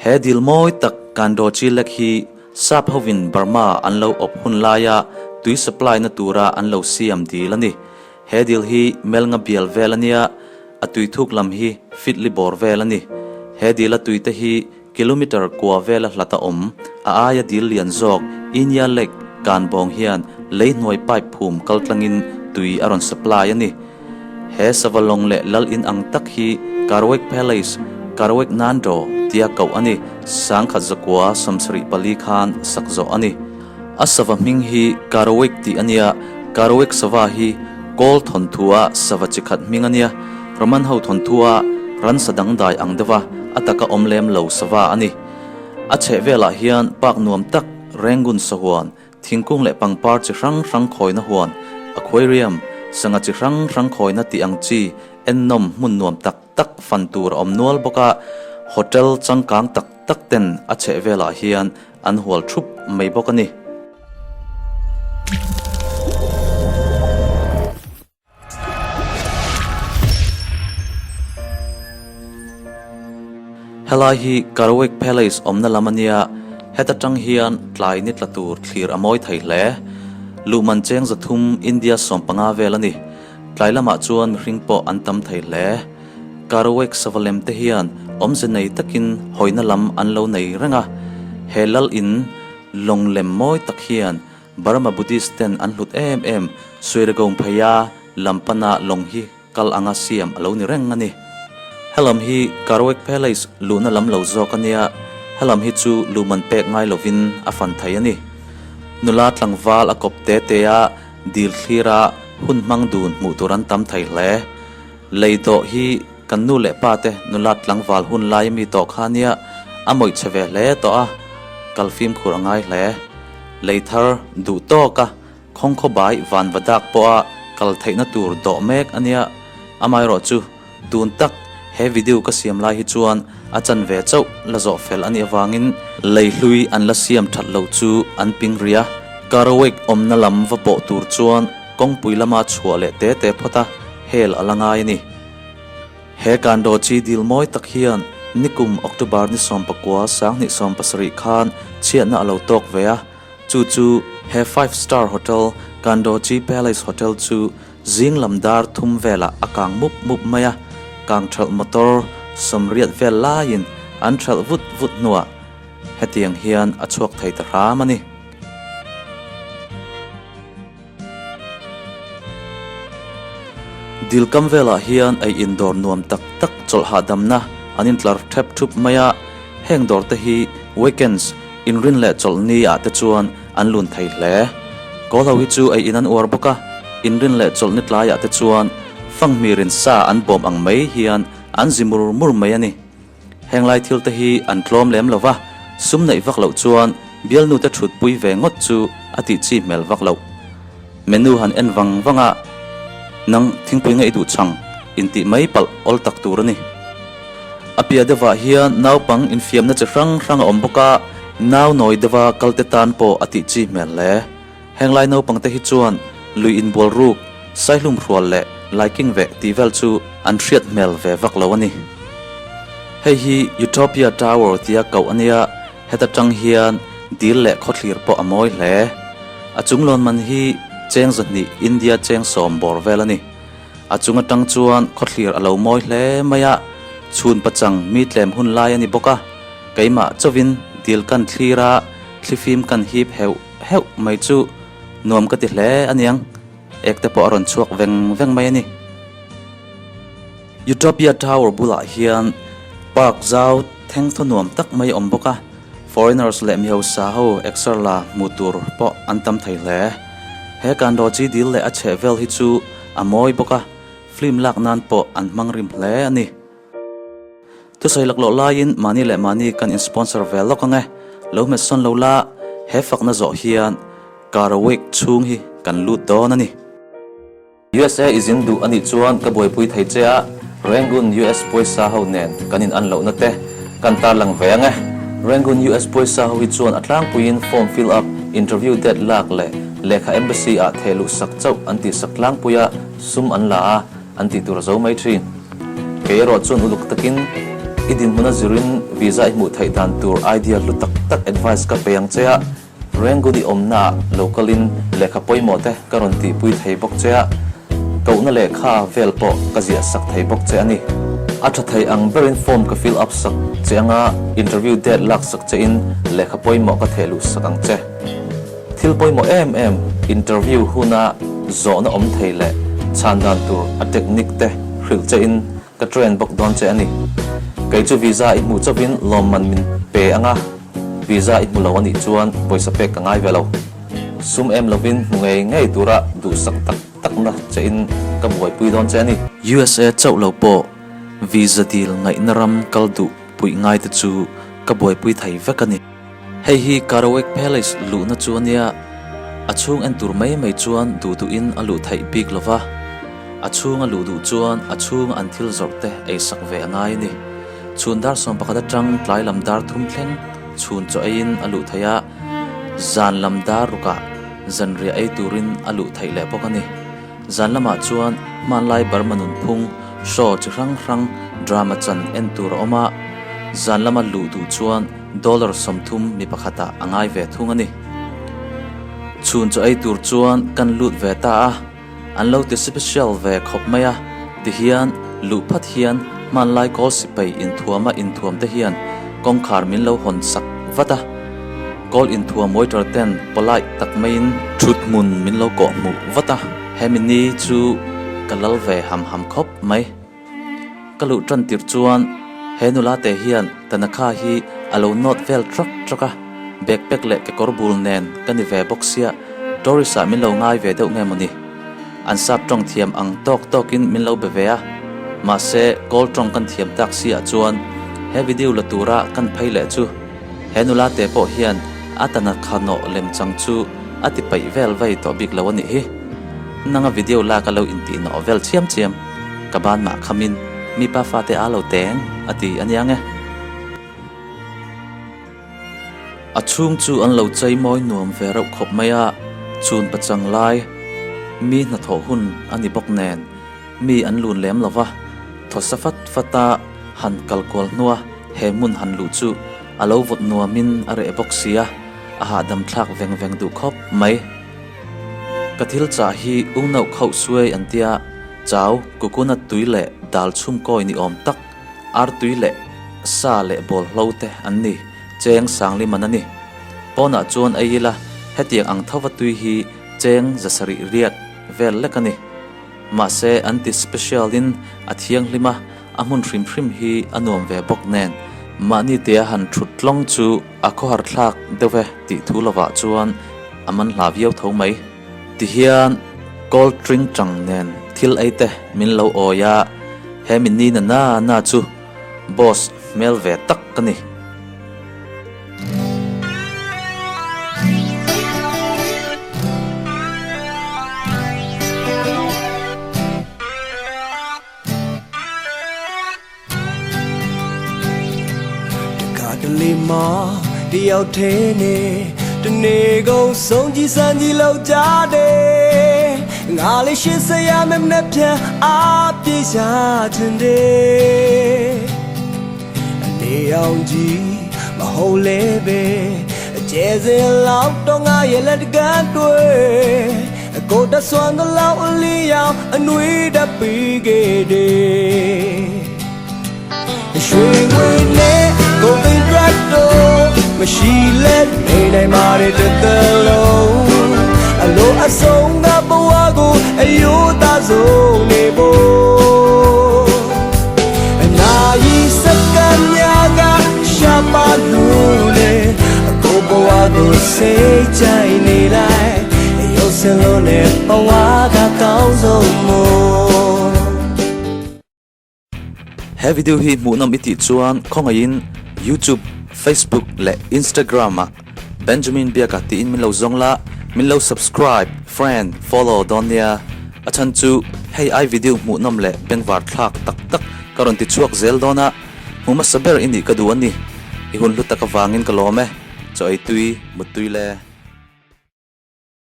He dil mawi tak Kandochi Lake hi Sap hovin Burma an lo awp hun laia tui supply na tura an lo siam dil a ni. He dil hi Melnga bial vel a nia, a tui thuk lam hi feet li bawr vel a ni. He dila tui te hi kilometre kua vela hlat a awm. A aia dil lian zawk Inya Lake kan bawng hian lei hnuai pipe phum kal tlangin tui a rawn supply a ni. He sava lawng leh lal in ang tak hi Karwek Palace, Karwek Nando, tia koh a ni. 1974 khan sak zawh a ni. A sava hming hi Karwek tih a nia. Karwek sava hi Kawl thawnthua sava chi khat hming a nia. Roman ho thawnthua ransa dangdai ang deuha a taka awm lem lo sava a ni. A chhehvelah hian park nuam tak Rangoon sahuan Thingkung leh pangpar chi hrang hrang khawina huan, aquarium, sangha chi hrang hrang khawina tih ang chi ennawm hmun nuam tak tak fan tur a awm nual bawk a, hotel changkang tak tak ten a chheh velah hian an hual thup mai bawk a ni. Helai hi Karaweik Palace awmna lam a nia, heta tang hian tlai ni tla tur thlir a mawi thei hle. Luhman cheng 300 India 15 vel a ni. Tlai lamah chuan mihring pawh an tam thei hle. Karaweik sava lem te hian awmze nei takin hawina lam an lo nei reng a, he lal in lawng lem mawi tak hian Burma Buddhist ten an hlut em em Suiragong pheia lam pana lawng hi kal anga siam a lo ni reng a ni. Helam hi Karwek Palace luhna lam lo zawk a nia, helam hi chu luhman pek ngai lovin a fan thei a ni. Nula tlangval a kawp te te a dil thlira hun hmang dun hmuh tur an tam thei hle. Lei dawh hi kan nu leh pa te nula tlangval hun lai mi tawh kha nia a mawih chhe ve hle tawh a, kal fimkhur a ngai hle. Lei thar duh tawk a, khawngkhaw bai van va dak pawha kal theihna tur dawh mek a nia. Amaherawh chu tun tak he video ka siam lai hi chuan a chanve chauh la zawh fel a nih avangin lei hlui an la siam that loh chu an ping ri a. Karaweik awmna lam va pawh tur chuan kawngpui lama chhuah leh te te phawt a, hel a la ngai a ni. He Kando chi dil mawi tak hian nikum October ni 19 2017 khan chhiatna a lo tawk ve a, chu chu he five star hotel Kando Chi Palace Hotel chu zing lam dar thum velah a kang mup mup mai a, kang thalh motor 80 vel laiin an thalh vut vut hnuah hetiang hian a chhuak thei ta hram a ni. Dilkam velah hian ei in dawr nuam tak tak chawlh hahdamna an intlar thep thup mai a, heng dawr te hi weekends, inrin leh chawlhni ah te chuan an lun thei hle. Kawl ho hi chu ei in an uar bawk a, inrin leh chawlhni tlaiah te chuan fanghmirin sa an bawm ang mai hian an zi mur mur mai a ni. Heng lai thil te hi an tlawm lem lo va, sum neih vak loh chuan bialnu te thut pui ve ngawt chu a tih chi hmel vak loh. Menu han en vang vang a, nang thingpui nge i duh chang intih mai palh awl tak tur a ni. A piah deuhah hian naupang infiamna chi hrang hrang a awm bawk a, nau nawi deuha kal te tan pawh a tih chi hmel hle. Heng lai naupang te hi chuan lui inbual ruk, saihlum hrual leh laiking veh tih vel chu an hriat hmel ve vak lo a ni. Hei hi Utopia Tower tia koh a nia, heta tang hian dil leh khawthlir pawh a mawi hle. A chung lawn man hi cheng 200 India cheng 10 bawr vel a ni. A chung atang chuan khawthlir a lo mawi hle mai a, chhun pachang mi tlem hun lai a ni bawk a, keimah chauhin dil kan thlir a, thlifim kan hip heuh. Heuh mai chu nuam ka ti hle a niang, ek te pawh a rawn chhuak veng veng mai a ni. Utopia Tower bulah hian park zau theng thaw nuam tak mai a awm bawk a, foreigners leh mihausa ho exer la hmu tur pawh an tam thei hle. He Kandoji dil leh a chheh vel hi chu a mawi bawk a, film lak nan pawh an hmang rim hle a ni. Thusawi laklawh laiin mahni leh mahni kan in sponsor ve lawk ang e. Lo hmet sawn lo la, he fakna zawh hian Karaweek chhung hi kan lut dawn a ni. USA i zin duh a nih chuan ka buaipui thei che a, Rangoon US pawisa ho nen kan in an lohna te kan tarlang ve ang e. Rangoon US pawisa ho hi chuan a tlangpuiin form fill up, interview date lak leh lehkha embassy ah thehluh sak chauh an tih sak tlangpui a, sum an la a, an tih tur a zo mai thin. Kei erawh chuan uluk takin I dinhmun a zirin visa i hmuh theih dan tur idea hlu tak tak advice ka pe ang che a, Rangoon i awmnaah lo kalin lehkha pawimawh te ka rawn tihpui thei bawk che a, kohna lehkha vel pawh ka ziah sak thei bawk che a ni. A tha thei ang berin form ka fill up sak che anga interview date lak sak che in lehkha pawimawh ka theh luh sak ang che. Thil pawimawh em em interview huna zawhna awm thei leh chhan dan tur a technique te hrilh che in ka train bawk dawn che a ni. Kei chu visa i hmuh chauhin lawmman min pe anga visa i hmu lo a nih chuan pawisa pek ka ngai ve lo. Sum em lovin hmu ngei ngei tura duhsak tak takna che in ka buaipui dawn che a ni. USA chauh lo pawh visa dil ngaihna ram kal duh puih ngai te chu ka buaipui thei vek a ni. Hei hi Karaweik Palace luhna chu a nia, a chhung en tur mai mai chuan duh duhin a luh theih bik lo va, a chhung a luh duh chuan a chhunga an thil zawrh te ei sak ve a ngai a ni. Chhun dar 11 atang tlai lam dar thum thleng chhun chaw eiin a luh theih a, zan lam dar rukah zanriah ei turin a luh theih leh bawk a ni. Zan lamah chuan hmanlai Burma nunphung, show chi hrang hrang, drama chan en tur a awm a, zan lama luh duh chuan Dollar 30 mi pakhatah a ngai ve thung a ni. Chhun chaw ei tur chuan kan lut ve ta a, an lo ti special ve khawp mai a, tihian luh phat hian hmanlai kawl sipai inthuama inthuam te hian kawngkhar min lo hawn sak vat a, kawl inthuam waiter ten polite tak maiin thut hmun min lo kawh hmuh vat a, hemi ni chu ka lal ve ham ham khawp mai. Ka luh tan tirh chuan he nula te hian Tanakha hi a lo nawt vel trak trak a, backpack leh kekawr bul nen ka ni ve bawk sia, tourist ah min lo ngai ve deuh nge mawni? An sap tawng thiam ang tawk tawkin min lo be ve a, mahse kawl tawng kan thiam tak si ah chuan he video la tura kan phei leh chu he nula te pawh hian a Tanakha nawh lem chang chu a ti paih vel vei tawh bik lo a nih hi. Nanga video lak a lo intih nawh vel chiam chiam. Ka ban mah khamin mi pa fate a lo teng a ti a nia nge. A chhung chu an lo chei mawi nuam ve reuh khawp mai a, chhun pachang lai mi hnathawh hun a ni bawk nen mi an lun lem lo va, thawsa fat fat a han kal kual hnua he hmun han luh chu a lo vawt nuamin a reh bawk sia, a hahdam thlak veng veng duh khawp mai. Ka thil chah hi ungnauh khauh suai an tia. Chau, coconut tui leh dal chhum kawi ni awm tak, ar tui leh sa leh bawlhlo te an ni, cheng sangli man a ni. Pawnah chuan ei ila hetiang ang thova tui hi cheng 700 riat vel lek a ni. Mahse an ti special in a thianghlim a, a hmun hrim hrim hi a nuam ve bawk nen mahni tea han thut tlawng chu a khawhar thlak deuh e tih thu lovah chuan a man hla viau tho mai. Tihian cold drink chang nen thil ei te min lo awi a, he mi ni na na na chu boss hmel ve tak ka ni. တခါတလေမှာတယောက်ထဲနဲ့တနေ့ကုန်ဆုံးကြည့်စမ်းကြည့်လောက်ကြတယ်ငါလေးရှင်းစရာမနဲ့ပြန်အားပြေရှာခြင်းတယ်အနေအောင်ကြီးမဟုတ်လေပဲအကျဲစင်လောက်တော့ငါရဲ့လက်တကန်းတွေ့အကိုတဆွမ်းတလောက်အလီယောင်အနှွေးတပြီးခဲ့တယ် ရွှေငွေနဲ့ကိုသိန်းရက်တော့မရှိလဲနေနိုင်ပါတဲ့တစ်သက်လုံးအလိုအဆုံးကဘဝကိုအယိုးသားဆုံးနေဖို့အနာရီစက္ကန့်များကရှာပါလို့လေအကိုဘဝကိုစိတ်ကြိုက်နေလိုက်ရုပ်စင်လုံးနဲ့ဘဝကကောင်းဆုံးမို့ He video hi hmuhnawm i tih chuan khawngaihin YouTube, Facebook leh Instagram ah Benjamin Biaka tiin min lo zawng la, min lo subscribe, friend, follow dawn nia. A chhan chu hei ai video hmuhnawm leh bengvar thlak tak tak ka rawn ti chhuak zel dawn a, hmu hmasa ber i nih ka duh a ni. I hun hlu tak avangin ka lawm e. Chaw ei tui, mut tui le.